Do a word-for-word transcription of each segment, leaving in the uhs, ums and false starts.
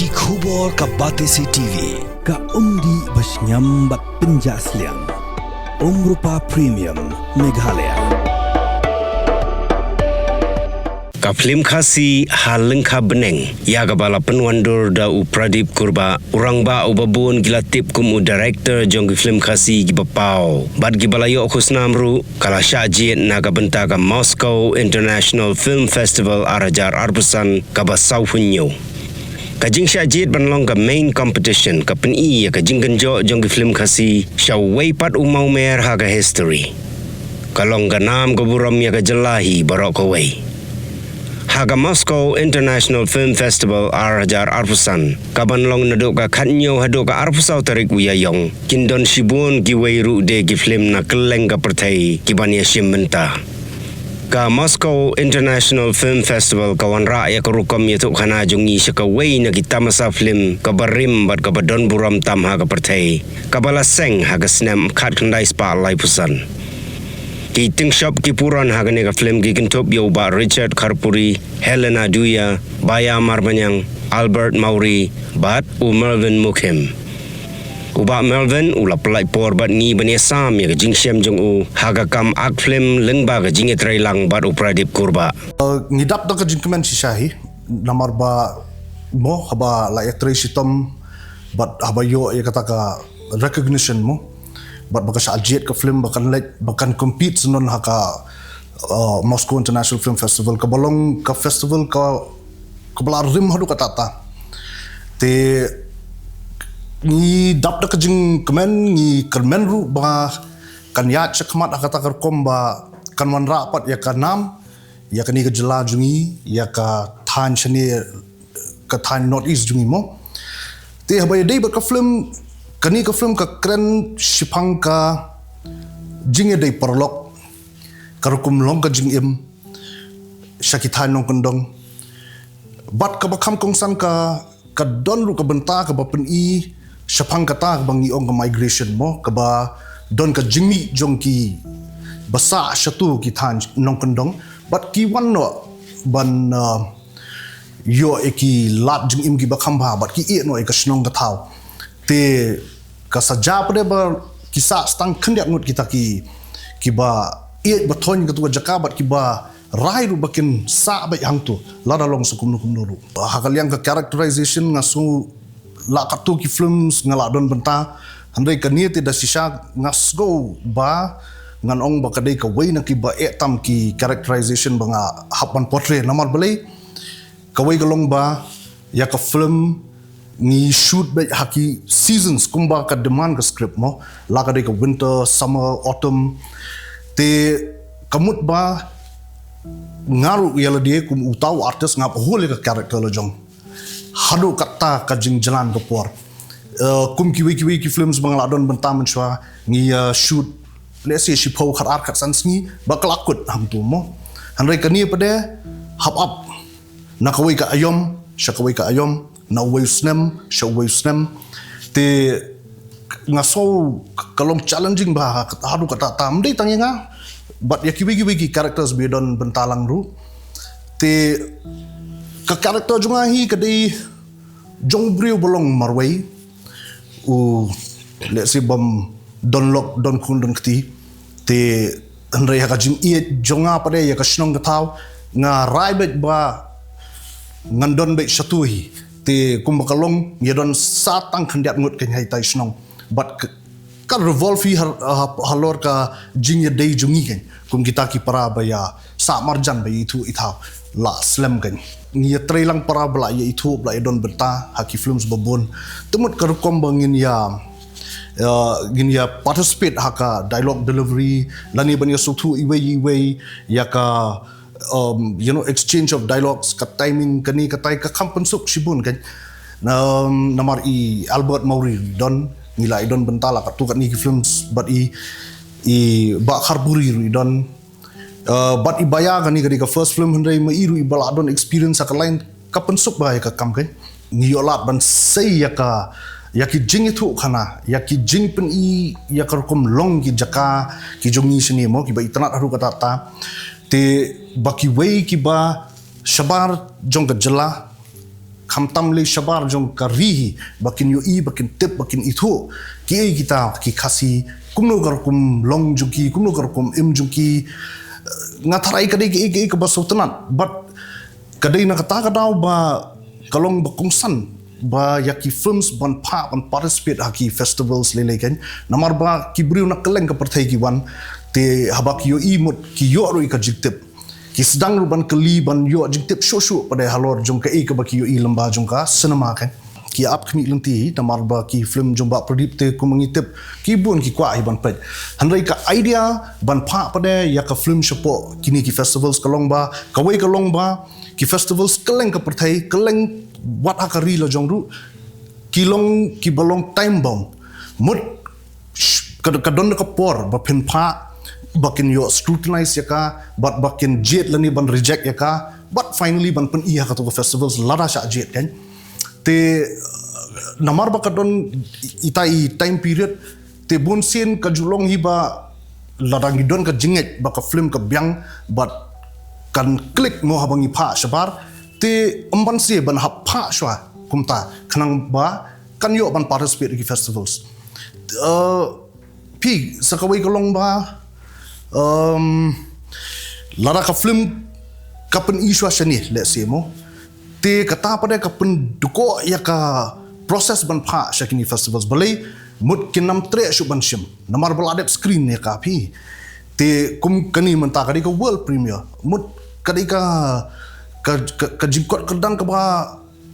Ki khubor ka Batesi T V, ka umdih ba shngiam bad pynjah sliang. Umrupa Premium, Meghalaya. Ka phlim Khasi Ha Lyngkha Bneng, ïa kaba la pynwandur da u Pradip Kurbah, u rangbah uba bun ki la tip kum u director jong ki phlim Khasi kiba paw bad kiba la ïoh khusnam ruh, ka la shah jied na ka bynta ka Moscow International Film Festival ar hajar arphew san kaba saw hynñiew. Ka jingshah jied ban long ka main competition ka pyni ïa ka jingkynjoh jong ki phlim Khasi sha uwei pat u mawmer ha ka history. Ka long ka nam ka burom ïa ka jylla hi baroh kawei. Ha ka Moscow International Film Festival ar hajar arphew san, kaban long naduh ka khathynñiew haduh ka arphew saw tarik u Ïaïong, kin don shibun kiwei ruh de ki phlim na kylleng ka pyrthei kiban ïashim bynta. Ka Moscow International Film Festival ka wanrah ïa ka rukom ïathuhkhana jong ngi sha kawei na ki tamasa phlim kaba rim bad kaba don burom tam ha ka pyrthei, kaba la seng ha ka snem khatkhyndai spah laiphew san. Ki tyngshop ki puron ha kane ka phlim ki kynthup ïa u Bah Richard Kharpuri, Helena Duia, Baya Marbaniang, Albert Mawrie bad u Melvin Mukhim. U Bah Melvin u la pyllait por bad ngi ban ïasam ïa ka jingshem jong u ha ka kam ak phlim lyngba ka jingïatreilang bad u Pradip Kurbah. Uh, ngi dap da ka jingkmen shisha hi, namar ba mo haba la ïatrei shitom bad haba ïoh ïa kata ka recognition mo, bad ba ka shah jied ka phlim ba kan leit, ba kan compete syndon ha ka uh, Moscow International Film Festival, kaba long ka festival ka, kaba la rim haduh katta katta. Te ngi dap da ka jingkmen, ngi kyrmen ruh ba kan ïaid shakhmat ha kata ka rukom ba kan wanrah pat ïa ka nam ïa kane ka jylla jong ngi, ïa ka thaiñ shane, ka thaiñ North East jong ngi mo. Te haba ïadei bad ka phlim, kane ka phlim ka kren shaphang ka jingïadei paralok, ka rukom long ka jingim sha ki thaiñ nongkyndong. Bad kaba kham kongsan ka, ka don ruh ka bynta kaba pyni shaphang kata kaba ngi ong ka migration mo, kaba don ka jingmih jong ki basah shatu ki thaiñ nongkyndong bad ki wan noh ban uh, ïoh ïa ki lad jingim kiba kham bha bad ki ïeh noh ïa ka shnong ka thaw. Te ka sa jia pat de ba ki sah tang khyndiat ngut kita ki, kiba ïeit ba thoiñ katu ka jaka bad kiba rai ruh ba kin sah beit hangtu lada long sa kumno kumno ruh. Ha ka liang ka characterization nga sngew la katto ki films nga la don bynta, hynrei kane te da shisha nga sngew ba ngan ong ba ka dei kawei na kiba eh tam ki characterization ba nga hap ban portray. Namar balei? Kawei ka long ba ïa ka film ngi shoot beit ha ki seasons kumba ka demand ka script mo, la ka dei ka winter, summer, autumn. Te ka mut ba nga ruh ïa lade kum uta u artist nga hap hold ïa ka character la jong haduh katta ka jingjlan ka por. Eh, kum kiwei kiwei ki films ba nga la don bynta mynshuwa ngi ïa shoot, let's say, shiphew, khatar, khatsan sngi ba ka la kut hangtu mo. Hynrei kane pat de hap ap na kawei ka aïom sha kawei ka aïom, na uwei u snem sha uwei u snem. Te nga sngew ka long challenging ba ha, haduh katta katta, ym dei tang ïa nga bad ïa kiwei kiwei ki characters ba ïa don bynta lang ruh. Te ka character jong nga hi ka dei jong u briew ba long marwei, u, let's say, bym don lok don khun don kti. Te hynrei ha ka jingïeit jong nga pat de ïa ka shnong ka thaw, nga rai beit ba ngan don beit shatu hi. Te kumba ka long, ngi ïa don sa tang khyndiat ngut kein ha ita i shnong. Bad ka, ka revolve hi ha, ha, halor ka jingïadei jong ngi kein kum kita ki para ba ïa sah marjan ba ïa ithuh i thaw la slem kein. Ngi ïa trei lang para ba la ïa ithuh, ba la ïa don bynta ha ki films ba bun. Te mut ka rukom ba ngin ïa, ïa, ngin ïa participate ha ka dialogue delivery lane ban ïa sngewthuh iwei iwei, ïa ka, um, you know, exchange of dialogues, ka timing, kane katai ka kham pynsuk shibun kein. Um, namar i Albert Mawrie ruh i don, ngi la ïa don bynta la katto katne ki films bad i, i Bah Kharpuri ruh i don. Uh, bad i Baya, kane ka dei ka first film hynrei ma i ruh i ba la don experience ha ka line, ka pynsuk bha ïa ka kam kein. Ngi ïoh lad ban sei ïa ka, ïa ki jingïathuhkhana, ïa ki jingpyni, ïa ka rukom long ki jaka ki jong ngi shane mo, kiba itynnad haduh katta katta. Te ba kiwei kiba shabar jong ka jylla, khamtam lei shabar jong ka ri hi, ba kin ïohi, ba kin tip, ba kin ithuh kiei kita ki Khasi, kumno ka rukom long jong ki, kumno ka rukom im jong ki. Nga tharai ka dei kiei kiei kaba sngewtynnat, but ka dei na kata ka daw ba ka long ba kongsan ba ïa ki films ban phah, ban participate ha ki festivals lei lei kan. Namar ba ki briew na kylleng ka pyrthei ki wan, te haba ki ïohi mut ki ïoh ruh ïa ka jingtip. Ki sdang ruh ban kylli, ban ïoh jingtip shuh shuh pat halor jong kaei kaba ki ïohi lyngba jong ka cinema kan. Ki ap khmih lynti, namar ba ki film jong Bah Pradip te kum ngi tip, ki bun ki kwah hi ban peit. Hynrei ka idea ban phah pat ïa ka film shapoh kine ki festivals ka long ba, kawei ka long ba ki festivals kylleng ka pyrthei, kylleng wat ha ka ri la jong ruh, ki long kiba long time bound. Mut sh- ka, ka don ka por ba phin phah, ba kin ïoh scrutinize ïa ka, bad ba kin jied lane ban reject ïa ka, bad finally ban pyni ha kato ka festivals lada shah jied kan. Te namar ba ka don ita i time period, te bun sien ka ju long hi ba lada ngi don ka jingngeit ba ka film ka biang bad kan click mo haba ngi phah shabar, te ym banse ban hap phah shuwa kumta khnang ba kan ïoh ban participate ha ki festivals. Uh, phi, sa kawei ka long ba, um, lada ka film ka pyni shuwa shane, let's say mo, te kata pat ka pyndukor ïa ka process ban phah sha kine festivals. Balei? Mut kin ym treh shuh ban shim, namar ba la dep screen ïa ka, phi. Te kum kane mynta ka dei ka world premiere, mut ka dei ka, ka, ka, ka jingkot kyrdan kaba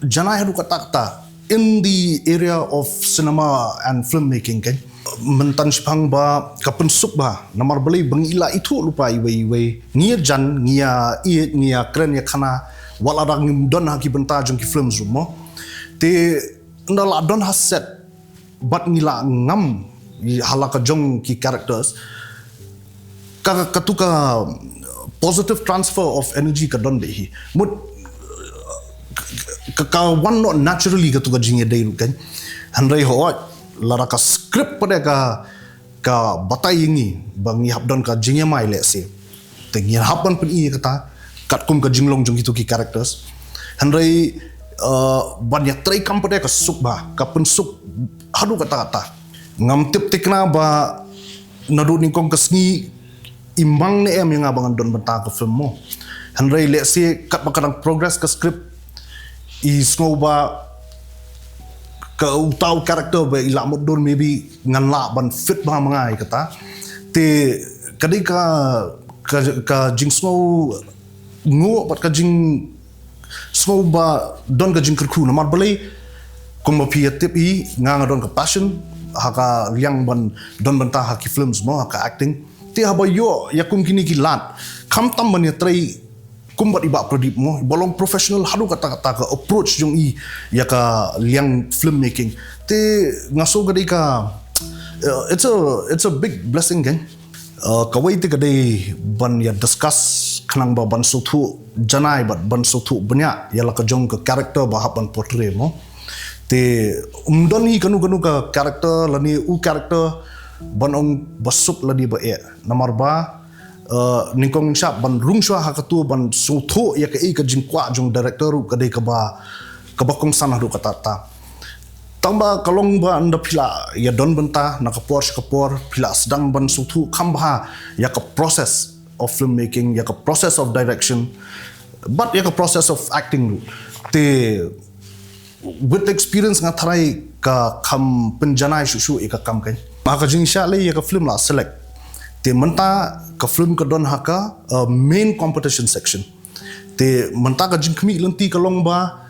janai haduh katta katta in the area of cinema and filmmaking kan. Mynta shaphang ba ka pynsuk bha, namar balei? Ba ngi la ithuh lypa iwei iwei, ngi ïa jan, ngi ïa ïeit, ngi ïa kren ïa khana, wat la dang ngim don ha ki bynta jong ki films ruh mo. Te ynda la don ha set bad ngi la ngam ha la ka jong ki characters, ka, katu ka positive transfer of energy ka don beit hi. Mut ka, ka wan noh naturally katu ka jingïadei ruh kan. Hynrei hooid, lada ka script pat ka, ka batai ïa ngi ba ngi hap don ka jingïamai, let's say, te ngi hap ban pyni ïa kata katkum ka jinglong jong kitu ki characters. Hynrei, uh, ban ïatreikam pat ka suk bha, ka pynsuk haduh katta katta. Ngam tip thikna ba naduh nyngkong ka sngi i mang ne em ïa nga ba ngan don bynta ka film mo. Hynrei let's say katba ka dang progress ka script, i sngew ba ka uta u character ba i la mutdur, maybe ngan lah ban fit bha ma nga ïa kata. Te ka dei ka, ka, ka jingsngew nguh bad ka jing sngew ba don ka jingkyrkhu, namar balei? Kumba phi ïa tip hi, nga nga don ka passion ha ka liang ban don bynta ha ki films mo, ha ka acting. Te haba ïoh ïa kum kine ki lad, khamtam ban ïatrei kum bad i Bah Pradip mo, ba long professional haduh katta katta, ka approach jong i ïa ka liang filmmaking, te nga sngew ka dei ka, uh, it's a, it's a big blessing kan. Uh, kawei te ka dei ban ïa discuss khnang ba ban sngewthuh janai bad ban sngewthuh bniah ïa la ka jong ka character ba hap ban portray mo. Te ym don hi kano kano ka character lane u character ban ong ba suk lane ba eh. Namar ba, uh, nyngkong nyngshap ban rung shuwa ha katu ban sngewthuh ïa kaei ka jingkwah jong director ruh ka dei kaba, kaba kongsan haduh katta katta. Tang ba ka long ba ynda phi la ïa don bynta na ka por sha ka por, phi la sdang ban sngewthuh kham bha ïa ka process of filmmaking, ïa ka process of direction, bad ïa ka process of acting ruh. Te with experience nga tharai ka kham pynjanai shuh shuh ïa ka kam kan. Ha ka jingshah lei ïa ka film la select. Te mynta ka film ka don ha ka, uh, main competition section. Te mynta ka jingkhmih lynti ka long ba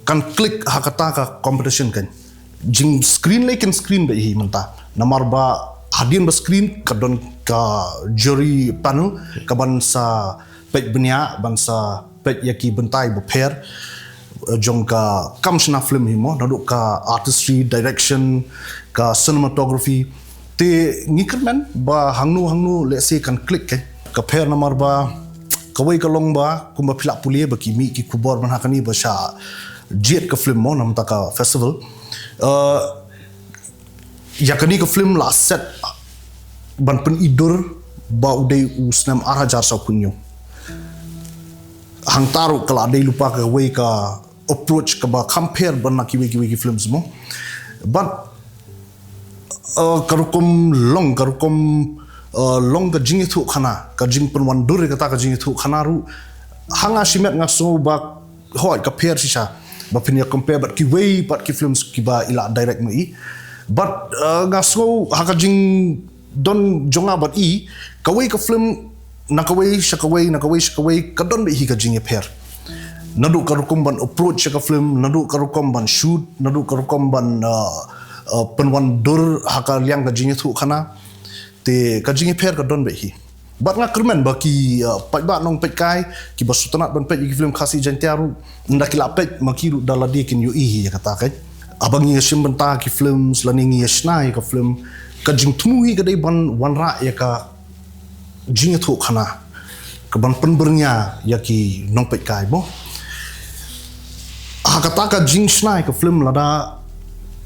kan click ha kata ka competition kan. Jing screen lei kin screen beit hi mynta. Namar ba hadien ba screen ka don ka jury panel ka ban sa peit bniah, ban sa peit ïa ki bynta ba pher, eh, jong ka kam shna film hi mo, naduh ka artistry, direction, ka cinematography. Te ngi kyrmen ba hangno hangno let's say kan click kan. Ka pher namar ba kawei ka long ba kumba phi la pule ba ki mih ki khubor ban ha kane ba shah jied ka film mo namar ka festival. Eh, ïa kane ka film la set ban pyni dur ba u dei u snem ar hajar saw phew hynñiew. Hangta ruh ka la dei lypa kawei ka approach kaba kham pher ban na kiwei kiwei ki films mo. But uh, ka rukom long, ka rukom uh, long ka jingïathuh khana, ka jingpynwandur ïa kata ka jingïathuh khana ruh. Ha nga shimet nga sngew ba hoi ka pher shisha ba phin ïa compare bad kiwei pat ki films kiba i la direct ma i. But uh, nga sngew ha ka jingdon jong nga bad i, kawei ka film na kawei sha kawei, na kawei sha kawei, ka don beit hi ka jingïapher. Naduh ka rukom ban approach ïa ka film, naduh ka rukom ban shoot, naduh ka rukom ban uh, uh, pynwandur ha ka liang ka jingïathuh khana. Te ka jingïapher ka don beit hi. Bad nga kyrmen ba ki uh, paidbah nongpeitkai kiba sngewtynnat ban peit ïa ki film Khasi Jaiñtia ruh, ynda ki la peit ma ki ruh da lade kin ïohi hi ïa kata, kane. Haba ngi ïa shim bynta ki films lane ngi ïa shna ïa ka film, ka jingthmu hi ka dei ban wanrah ïa ka jingïathuh khana, ka ban pynbyrngia ïa ki nongpeitkai mo. Ha kata ka jingshna ïa ka film, lada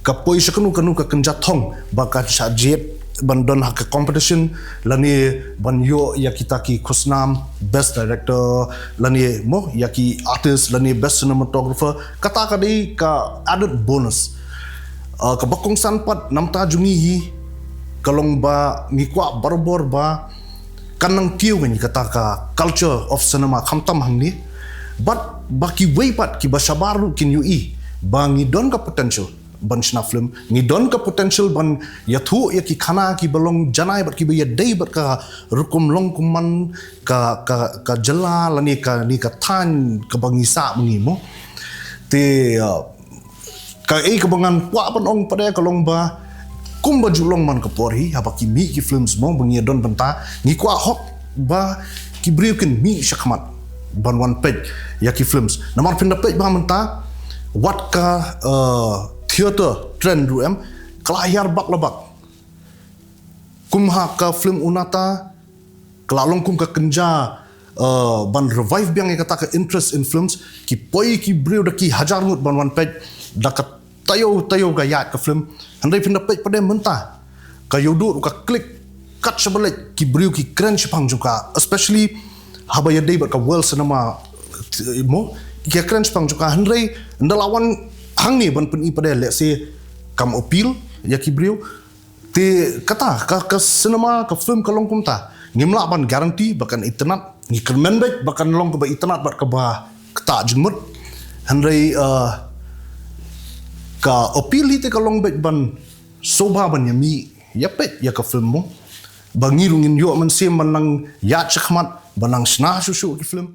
ka poi sha kano kano ka kynja thong ba kan shah jied ban don ha ka competition lane ban ïoh ïa kita ki khusnam best director lane mo ïa ki artist lane best cinematographer, kata ka dei ka added bonus. Uh, kaba kongsan pat na bynta jong ngi hi ka long ba ngi kwah barabor ba kan nang kiew ngi kata ka culture of cinema khamtam hangne. But ba kiwei pat kiba shabar ruh kin ïohi ba ngi don ka potential ban shna film, ngi don ka potential ban ïathuh ïa ki khana kiba long janai bad kiba ïadei bad ka rukom long kumman ka, ka, ka jylla lane kane ka thaiñ kaba ngi sah ma ngi mo. Te uh, kaei kaba ngan kwah ban ong pat ka long ba kumba ju long man ka por hi, haba ki mih ki films mo ba ngi don bynta, ngi kwah hok ba ki briew kin mih shakhmat ban wan peit ïa ki films. Namar phin da peit ba mynta wat ka uh, theater trend ruh em ka la hiar bak la bak. Kum ha ka film Unata ka la long kum ka kynja uh, ban revive biang ïa kata ka interest in films. Ki poi ki briew da ki hajar ngut ban wan peit da ka taïew taïew ka ïaid ka film. Hynrei phin da peit pat mynta ka ïoh dur ka click kat shabalit, ki briew ki kren shaphang jong ka, especially haba ïadei bad ka world cinema mo, ki kren shaphang jong ka. Hynrei ynda la wan hangne ban pyni pat, let's say, kam appeal ïa ki briew. Te kata ka, ka cinema, ka film ka long kumta. Ngim lah ban guarantee ba kan itynnad. Ngi kyrmen beit ba kan long kaba itynnad bad kaba ktah jingmut. Hynrei uh, ka appeal hi te ka long beit ban sngewbha ban ïa mih ïa peit ïa ka film mo. Ba ngi ruh ngin ïoh mynsiem ban nang ïaid shakhmat, ban nang shna shuh shuh ki film.